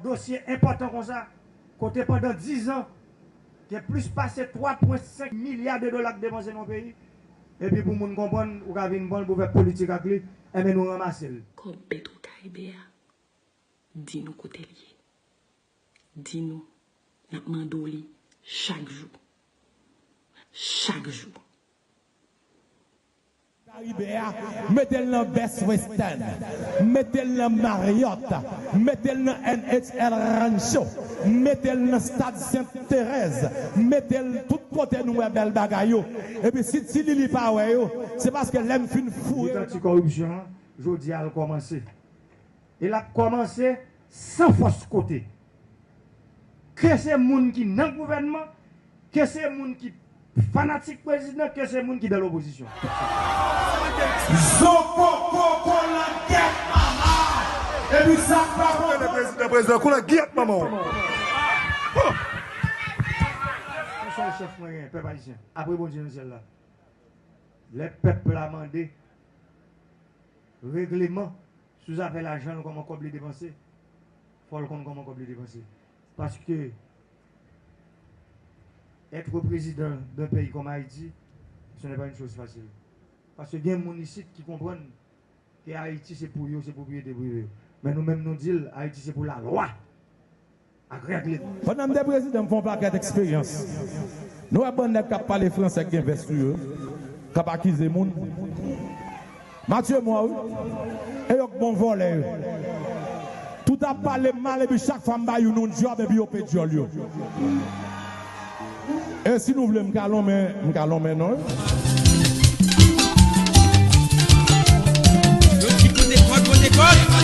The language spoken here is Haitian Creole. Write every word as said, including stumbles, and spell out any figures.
Dosye enpòtan konsa, kote pandan diz an, gen plis pase twa pwen senk milya de dola k depanse nan yon peyi, epi pou moun konprann, ou ka vin pran l pou fè politik ak li, enben nou ranmase l. Kòb Petro Caribe a, di nou kote l ye. Di nou, n ap mande w li chak jou. Chak jou. Karibe a, mete l nan Best Western, mete l nan Marriott, mete l nan N H L Rancho, mete l nan Stad Sent Terèz, mete l tout kote nou wè bèl bagay yo. Epi si Ti Lili pa wè yo, se paske lè m fin foure. Lit anti kòripsyon an, jodi a l kòmanse. E l ap kòmanse san fòs kote. Ke se moun ki nan gouvènman, ke se moun ki fanatik prezidan, ke se moun ki dan lopozisyon. Zo koko kolangèt mama. Epi sa k pa bon. Prezidan, prezidan, kolangèt mama. Yon sèl chèf mwen gen, pèp ayisyen. Apre Bondye nan syèl la. Lè pèp la mande regleman sou zafè lajan l, kòman kòb li depanse, fò l konn kòman kòb li depanse. Paske être président d'un pays comme Haïti, ce n'est pas une chose facile. Paske gen moun isit ki konprann ke Ayiti se pou yo, se pwopriyete prive yo. Men nou menm nou di l, Ayiti se pou lalwa. Ak règleman. Pandan m te prezidan, m fè yon pakèt eksperyans. Nou wè bann nèg k ap pale franse k gen vès sou yo, k ap akize moun. Matye mò wi. E yo k bon vòlè yo. Tout ap pale m mal epi chak fwa m ba youn yon djòb epi yo pe dyòl yo. E si nou vle m ka lonmen, m ka lonmen non. Yo di kote kòd, kote kòd.